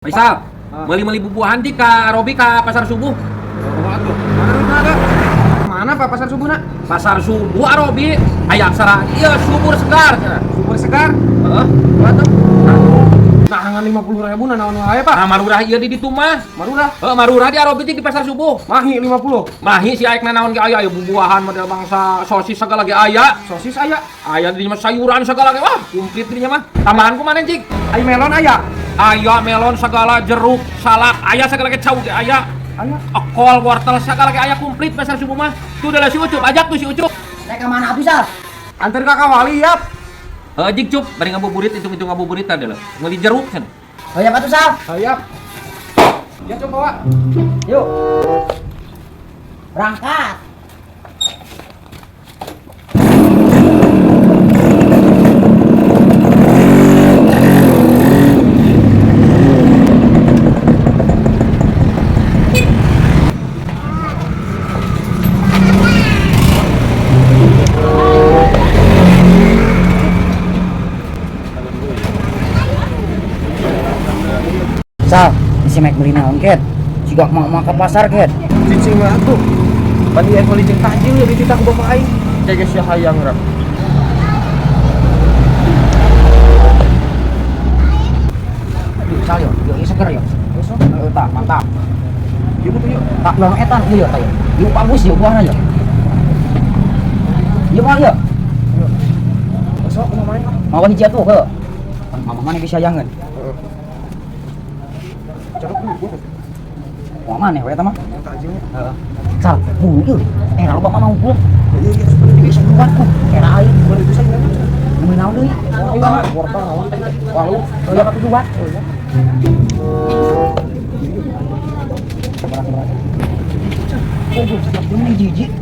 Faisal, meuli-meuli bubuahan di ka Robi ka pasar subuh. Oh, atuh. Mana duitna ada? Mana Pak pasar subuh nak? Pasar subuh Arobi, aya aksara ieu subur segar cenah. Subur segar. Heeh. Atuh. Nah, ngan 50.000 nah naon wae Pak? Nah, marurah ieu di ditu mah. Marurah. Heeh, marurah di Arobi di pasar subuh. Mahi 50. Mahi si aek naon ge aya, aya bubuahan model bangsa sosis segala ge aya. Sosis aya. Aya di mah sayuran segala ge, wah, komplit di mah. Tambahan ku mana cik? Ai melon aya. Aya melon segala, jeruk, salak, aya segala ge cau ge aya. Aya. Kol, wortel segala ge aya komplit pasar subuh mah. Tuh udah si Ucup, ajak tuh si Ucup. Rek ka mana atuh, Sal? Antar ka Kawali yap. Heeh, jig Cup, bari ngabuburit hitung-hitung ngabuburit tadi lah. Meuli jeruk cenah. Hayap atuh, Sal. Hayap. Ya coba bawa. Yuk. Berangkat. Sal, si Mike beli naon ket? Siga mak-mak ke pasar ket. Cicing mah atuh. Pan ieu meuli jeung takjil ya dititah ku bapak aing. Kayak geus hayang rap. Aduh, Sal yo, yo ieu seger yo. Besok. Heeh, tak mantap. Ieu butuh yuk. Tak long etan ieu yo tah yo. Ieu bagus yo buahna yo. Ieu mah yo. Besok kumaha main ah. Mawa hiji atuh heuh. Mama mana bisa jangan. Heeh. Cakep tuh gua. Mau mana we eta mah? Yang takjilnya. Heeh. Sal, bulu ieu. Era loba mah unggul. Iya iya seperti Bisa keluar ku. Era aing. Boleh bisa gimana? Neui naon deui? Oh, wortel naon? Walu. Oh, ya atuh dua. Oh, ini jijik.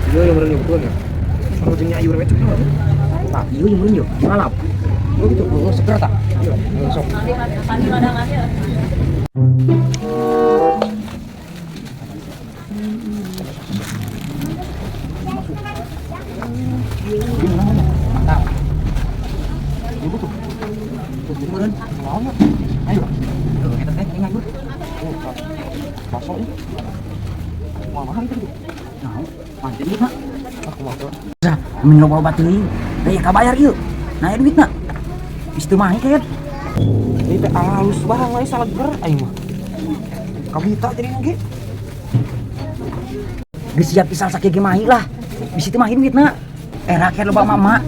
Iya yang bener betul ya. Kalau jeung nyayur we cek. Tak, ieu yang meureun yo. Ngalap. Oh gitu. Oh, seger tak? Iya, sok. Mantap. Iya butuh. Meureun. Naon ya? Ayo. Tuh, eta teh ini nganggur. Oh, bakso ini. Wah, mahal itu gitu. Nah, pancen duitna. Ah, kumaha tuh? Sah, min loba-loba teuing. Da ya kabayar ieu. Nah, ya duitna. Geus teu mahi kayak. Ini teh halus barang we saleger aing mah. Kabita jadi ge. Geus siap pisan sakieu ge mahi lah. Bisi teu mahi duitna. Era keur loba mama.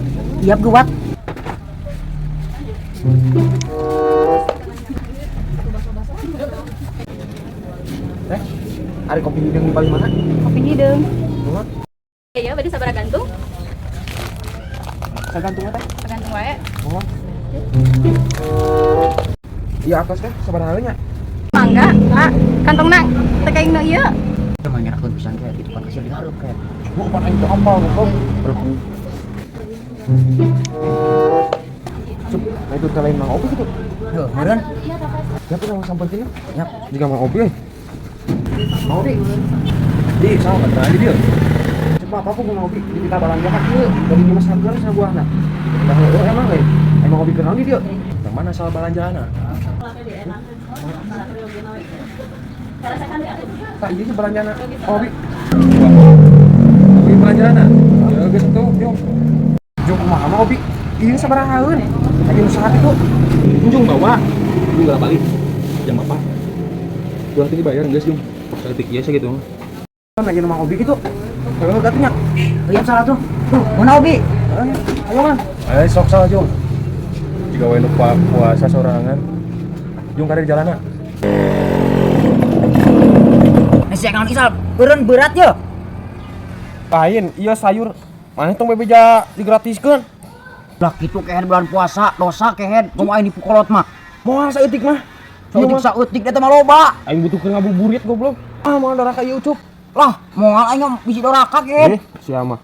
Iap geuwat. Teh, ari kopi hideung di paling mana? Kopi hideung. Kumaha? Iya, berarti sabaraha gantung? Sagantung teh. Sagantung wae. Kumaha? Iya atos teh sabaraha nya? Mangga, Pak. Kantongna teh kaing nu ieu. Teu mah ngerakeun pisan kayak gitu kan kasih dihareup kayak. Bu, pan aing teu apal goblok. Cup, nah itu teh lain Mang Opi gitu. Heuh, meureun. Ya pun sama sampeun Yap. Jika Mang Opi euy. Mang Opi. Di, sama kata aja dia. Coba apa aku Mang Opi di kita balanja kan ieu dari Dimas Sagar sabuahna. Dah heueuh emang euy. Emang Opi kenal di dia. Yang mana soal belanjaan? Tak ieu sih belanjana. Opi. Opi belanjaan. Ya geus tuh, yuk. Jung kumaha Mang Opi? Ieu sabarahaeun? Aya nu saha kitu? Jung bawa. Jung enggak balik. Jam apa? Gua tadi bayar geus, Jung. Saeutik ieu sakitu mah. Kan aya nu Mang Opi kitu. Heueuh gatunya. Heuh, salah tuh. Tuh, mana Obi? Ayo Mang. Eh, sok salah, Jung. Jika we nu puasa sorangan. Jung kare di jalanna. Nah, si Kang Isal, beureun berat yo. Lain, iya sayur. Mana tong bebeja digratiskeun. Lah kitu kehed bulan puasa, dosa kehed. Komo aing dipukolot mah. Moal saeutik mah. Saeutik saeutik eta mah loba. Aing butuh keur ngabuburit goblok. Ah, moal doraka ieu Ucup. Lah, moal aing mah bisi doraka kehed. Eh, sia mah.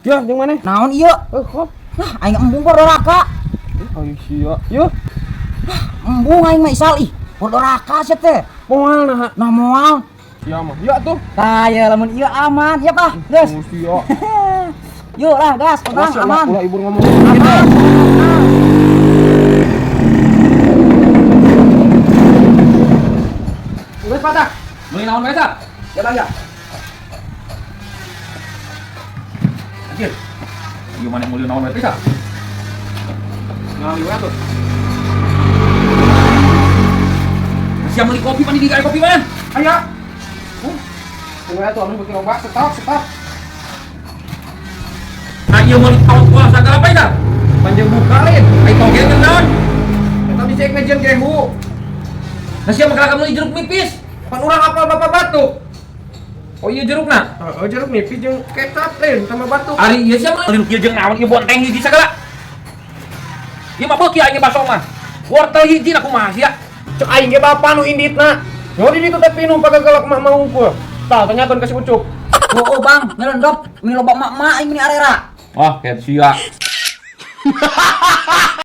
Ya, jeung maneh? Naon ieu? Eh, kok. Lah, aing embung por doraka. Ayo sia. Yeuh, Embung aing mah Isal ih. Por doraka sia teh. moal naha. Nah moal. Sia mah. Ya tuh. Tah ya lamun ieu aman, ya Pak. Geus. Oh, sia. Yuk lah gas, tenang, Awas, aman. ulah ibu ngomong. Aman. Geus patah. Meuli naon bae sa? Ya bang ya. Anjir. Ieu mana meuli naon bae sa? Nah, ieu atuh. Sia meuli kopi pan di aya kopi mah. Aya. Tunggu atuh anu beuki loba stop stop. Nah, ieu meuli tong kuah sagala bae sa. Panjang buka lain. Ai toge teh naon? Eta bisa ngajian gehu. Nah, sia mah kalahka meuli jeruk nipis. Pan urang apal bapak batuk. Oh iya jerukna. Heeh, jeruk nipis jeung kecap lain tambah batuk. Ari ieu sia meuli kieu jeung naon ieu bonteng hiji sagala. Ieu mah beuki aing baso mah. Wortel hiji na kumaha sia? Cek aing ge bapa nu inditna. Nyo di ditu teh pinuh pagagelak mah mau unggul. Tah tanyakeun ka si Ucup. Oh, oh bang, nyelendop, ini loba mak-mak ini arera. Wah, kayak sia.